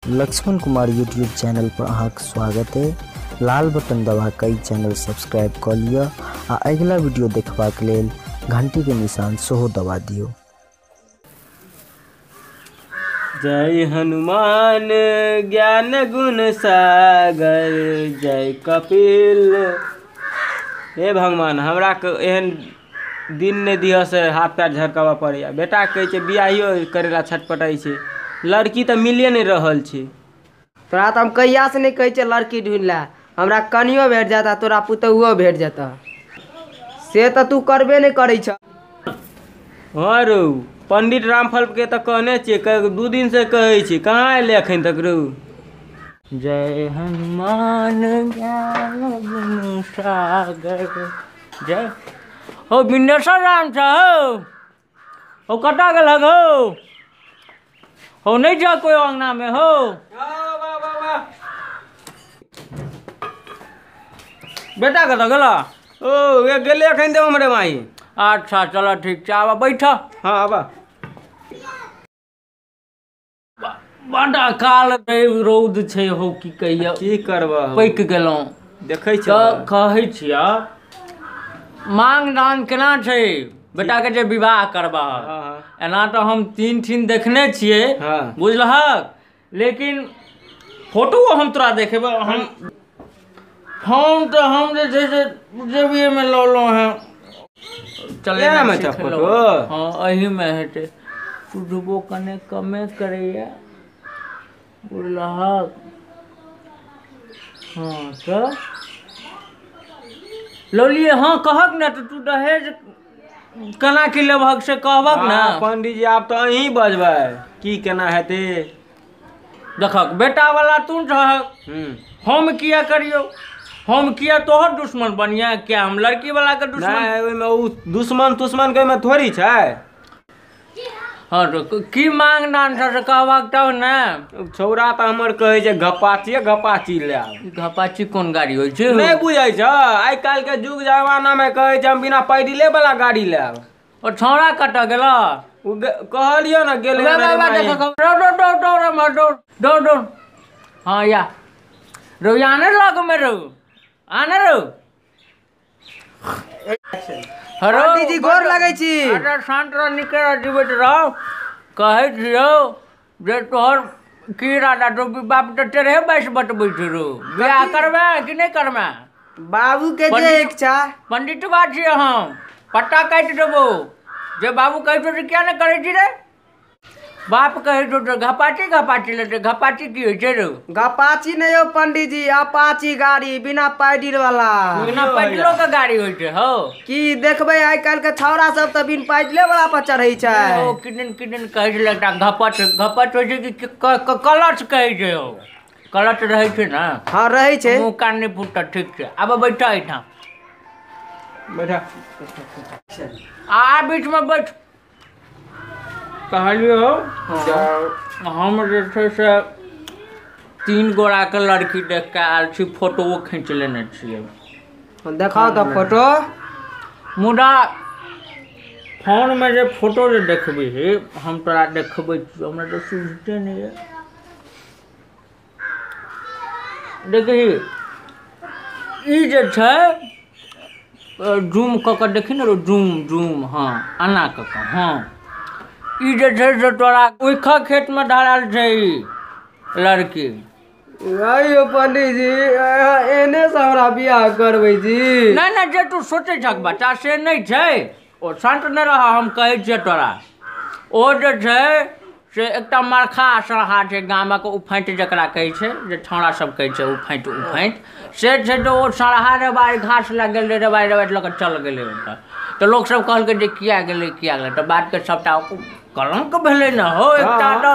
Laxman Kumar YouTube channel पर अहाँके स्वागत है। लाल बटन दबा कऽ ई चैनल सब्सक्राइब कऽ लिअ आ अगिला वीडियो देखबाक लेल घंटी के निशान सेहो दबा दियौ। जय हनुमान ज्ञान गुण सागर जय कपिल। हे भगवान, हमरा के एहन दिन नहि दिह से हाथ पैर झरकाबऽ पड़ैया। बेटा कहै छै बियाहियो करै ला छटपटाइ छै, लड़की तऽ मिलिए नहि रहल छै। तोरा तऽ हम कहियासँ नहि कहै छियै लड़की ढूँढि ला, हमरा कनियो भेट जायत आ तोरा पुतोहुओ भेट जेतऽ, से तऽ तू करबे नहि करै छह। हँ रौ, पंडित रामफल के तऽ कहने छियै, 2 दिन से कहै छी, कहाँ एलै एखन तक रौ। जय हनुमान ज्ञान गुण सागर जय। हो बिंदेश्वर राम छ हो कतऽ गेलहक हो? हो नहीं जा कोई अंगना में हो? बेटा कतऽ गेला? ओ ये गेलै एखन देव हमरे माई। अच्छा चल ठीक छै, आब बैठ। हाँ आब। बड़ा काल रौद छै हो, की कहियो, की करबह, पकि गेलहुँ। देखै छी तऽ कहै छियह, मांग दान केना छै बेटा के जे विवाह करबह? एना तऽ हम 3 ठीन देखने छियै, बुझलहक, लेकिन फोटो हम तोरा देखेबै। हम फोन तऽ हम जे छै से जेबीएमे लऽ लहुँ हेँ। चले फोटो। हाँ एहिमे हेतै। सुझबो कने कमे करैया, बुझलहक। हाँ तऽ लौलिए। हाँ कहक ने तऽ तू दहेज केना की लेबहक से कहबक ने। पंडीजी आब तऽ अहीं बजबै की केना हेतै। देखक बेटा वाला तू छहक, हम किया करियौ, हम किया तोहर दुश्मन बनिया, क्या हम लड़की वाला के दुश्मन? नहीं, ओहिमे ओ दुश्मन तुश्मन के ओहिमे थोड़ी छै। हाँ तो की मांग दान छै से कहबक तब ने। छौड़ा तऽ हमर कहै छै घपाची घपाची लेब। घपाची कोन गाड़ी होइ छै नहि बुझै छ आइ काल्हि के युग जमाना मे। कहै छै हम बिना पैडिले वाला गाड़ी लेब। ओ छौड़ा कतऽ गेल? ओ कहलियौ ने गेलै। दौड़ दौड़ दौड़। हाँ या रौ, आने लग में रौ, आने रौ। पंडीजी गोर लगै छी। अच्छा शांत रह, निके रह, जीवित रह। कहै छियौ जे तोहर की इरादा छौ? बाप तऽ टेढ़े बाइस बतबै छै रौ। बियाह करबै कि नहि करबै? बाबू के जे इच्छा। पंडितबा छियै हम, पट्टा काटि देबौ। जे बाबू कहै छौ से किया नहि करै छी रे? बाप कहै छौ तऽ घपाची घपाची लेतै। घपाची की होइ छै रौ? घपाची नहि यौ पंडीजी, अपाची गाड़ी, बिना पैडिल वाला। बिना पैडिलो के गाड़ी होइ छै हौ? की देखबै, आइ काल्हि के छौड़ा सब तऽ बिन पैडिले वाला पर चढ़ै छै। ओ किदन किदन कहै छलै एकटा घपट घपट होइ छै कि कलच कहै छै हौ? कलच रहै छै ने? हाँ रहै छै। मुँह कान नहि फूटत, ठीक छै। आब बैठ एहिठाम, बैठ आ बीचमे बैठ। कहलियौ हम जे छै से 3 गोराके लड़की देख कऽ आयल छी, फोटोओ खींच लेने छियै। देखाउ तऽ फोटो। मुदा फोनमे जे फोटो जे देखबही, हम तोरा देखबै छियौ, हमरा तऽ सुझते नहि यऽ। देखही ई जे छै, जूम कऽ कऽ देखी ने रौ, जूम जूम, हाँ एना कऽ कऽ। हाँ ई जे छै से तोरा ऊखक खेतमे धरायल छै ई लड़की। अयो पंडीजी, एने से हमरा बियाह करबै जी? नहि नहि, जे तू सोचै छक बच्चा से नहि छै। ओ शान्त नहि रह, हम कहै छियै तोरा। ओ जे छै से एकटा मरखा सड़हा छै गामक, उफैंट जकरा कहै छै, जे छौड़ा सब कहै छै उफैंट उफैंट, से छै। तऽ ओ सड़हा रेबाइ घास लग गेल रहै, रेबाइ रेबाइ लऽ कऽ चल गेलै ओतऽ। तऽ लोकसब कहलकै जे किया गेलै किया गेलै, तऽ बातके सबटा कलङ्क भेलै ने हौ एकटा। तऽ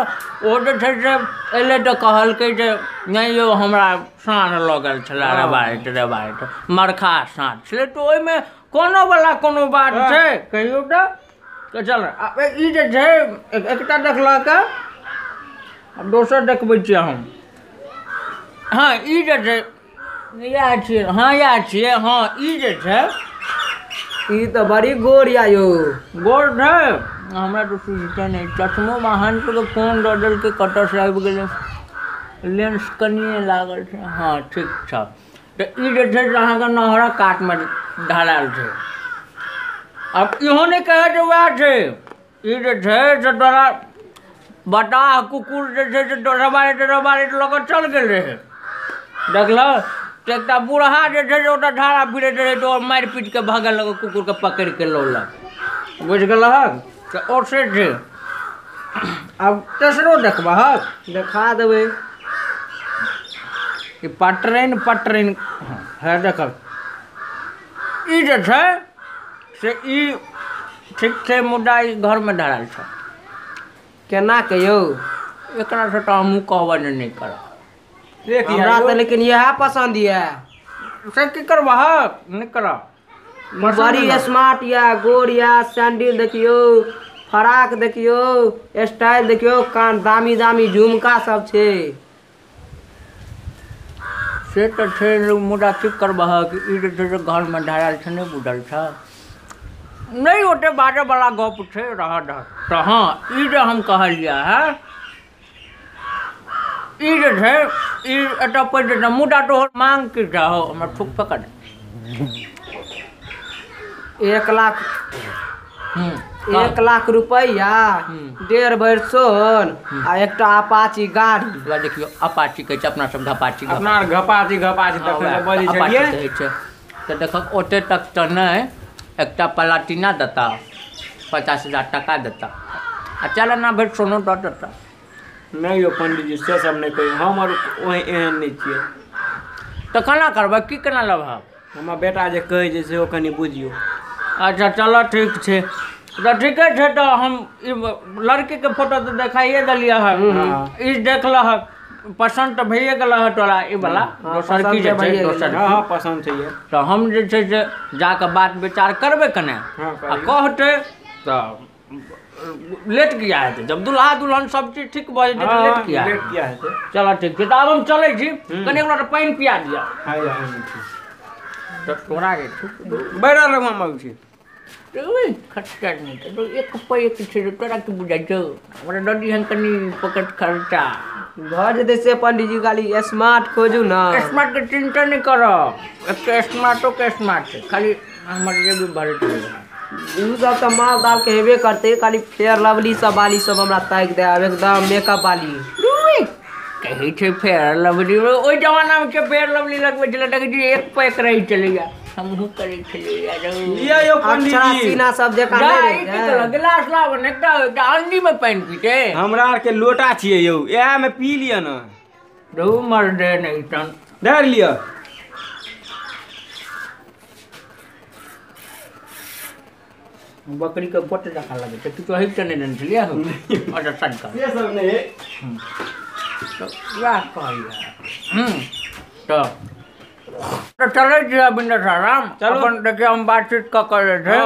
ओ जे छै से एलै तऽ कहलकै जे नहि यौ, हमरा साँढ़ लऽ गेल छलै रेबाइत रेबाइत, मरखा साँढ़ छलै। तऽ ओहिमे कोनो वला कोनो बात छै कहियौ तऽ? चल आब ई जे छै एकटा देखलक, आब दोसर देखबै छियै हम। हाँ ई जे छै इएह छियै, हाँ इएह छियै। हाँ ई जे छै ई तऽ बड़ी गोर या यौ। गोर छै? हमरा तऽ सुझते नहि, चश्मो महान के कोन दऽ देलकै, कतऽसँ आबि गेलै। लेंस कनिए लागल छै। हँ ठीक छ। तऽ ई जे छै से अहाँके नहरक कातमे ढलायल छै। आब इहो नहि कहै जे वएह छै, ई जे छै से तोरा बताह कुकुर जे छै से डोरबारैत डोरबारैत लऽ कऽ चल गेल रहै, देखलह? तऽ एकटा बूढ़ा जे छै से ओतऽ झाड़ा फिरैत रहै, तऽ ओ मारि पीट कऽ भगेलक, कुकुरके पकड़ि कऽ लौलक, बुझि गेलहक? तऽ ओ से छै। आब तेसरो देखबहक? देखा देबै। ई पटरैन पटरैन है, देखक ई जे छै से ई ठीक छै, मुदा ई घरमे धरायल छै। केना के यौ? एकरासँ तऽ हमहूँ कहबै जे नहि करब। हमरा तऽ लेकिन इएह पसन्द यऽ। से की करबहक, नहि करब। बड़ी स्मार्ट यऽ, गोर यऽ, सैंडल देखियौ, फराक देखियौ, स्टाइल देखियौ, कान दामी दामी झुमका सब छै। से तऽ छै, मुदा की करबहक, ई जे छै से घरमे धरायल छै, नहि बुझल छ? नहि ओते बाजऽवला गप छै, रहऽ दहक। तऽ हँ ई जे हम कहलियै हँ, ई जे छै ई एतऽ पड़ि जेतै, मुदा तोहर मांग की छह? हमरा थूक पकड़। 1 लाख, 1 लाख रुपैआ, 1.5 भरि सोन आ एकटा अपाची गाड़ी। देखियौ अपाची कहै छै, अपना सब घपाची, अपना घपाची घपाची तखन बजै छलियै कहै छै। तऽ देखक ओते तक तऽ नहि, एकटा प्लाटिना देता, 50,000 टाका देता आ चल एना भरि सोनो दऽ देता। नहि यौ पंडीजी, से सब नहि कहियौ, हम आर ओहि एहन नहि छियै। तऽ केना करबै, की केना लेबहक? हमर बेटा जे कहै छै सेहो कनि बुझियौ। अच्छा चलऽ ठीक छै, तऽ ठीके छै। तऽ हम ई लड़कीके फोटो तऽ देखाइए देलियै हँ, ई देख लहक, पसन्द तऽ भइए गेल हँ तोरा ई वला? दोसर की जे छै, दोसर? हँ पसन्द छै। तऽ हम जे छै से जाकऽ बात विचार करबै कने, आ कहतै तऽ लेट किया हेतै? जब दुल्हा दुल्हन सब चीज ठीक भऽ जेतै तऽ लेट किया हेतै? चलऽ ठीक छै, तऽ आब हम चलै छी, कनि एकरा पानि पिया दिअ। तऽ तोरा जे छै बैठल रहू, हम छी खर्चा नहि तऽ एक पाइ एक छै, तोरा की बुझाइ छौ? हमरा दऽ दिहन कनि पॉकेट खर्चा भऽ जेतै। से पंडीजी खाली स्मार्ट खोजू ने। स्मार्ट के चिंता नहि करब, एक स्मार्टो के स्मार्ट छै, खाली हमर जेबी भरैत रहै। ओ सब तऽ माल दाल के हेबे करतै, खाली फेयर लवली सब वाली सब हमरा ताकि देब, एकदम मेकअप वाली। कहै छै फेयर लवली, ओहि जमानामे के फेयर लवली लगबै छलै? देखै छी एक पैक रहै छलैया, हमहूँ करै छलियै। अक्षरा सीना सब जकाँ नहि रहै। गिलास लाब ने, एकटा एकटा अंडीमे पानि पीते। हमरा आरके लोटा छियै यौ, इएहमे पी लिअ ने। रहू मर्दे नहि तन धरि लिअ। बकरीके गोट जकाँ लगै छै, किछो होइते नहि देने छलियै। अच्छा सनका से सब नहि तऽ वएह कहलियै। तऽ चलै छी बिंदेश्वर राम, अपन देखियौ हम बातचीत कऽ कऽ जे छै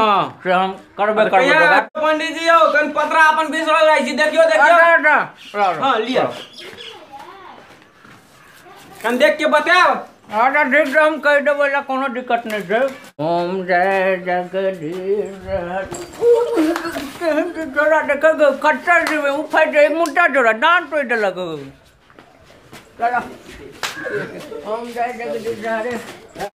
से हम करबे करबै। पंडीजी यौ, कनि पतरा अपन बिसरल जाइ छी, देखियौ देखियौ। हँ लिअ, कनि देख के बतायब। अच्छा ठीक छै, हम कहि देबै, लए कोनो दिक्कत नहि छै। ओम जय जगदीश। केहन जोड़ा देखै, खच्चर जेबै उफाटि जाइ, मोटा जोड़ा दाँत तोड़ि देलक। ओम जय जगदीश हरे।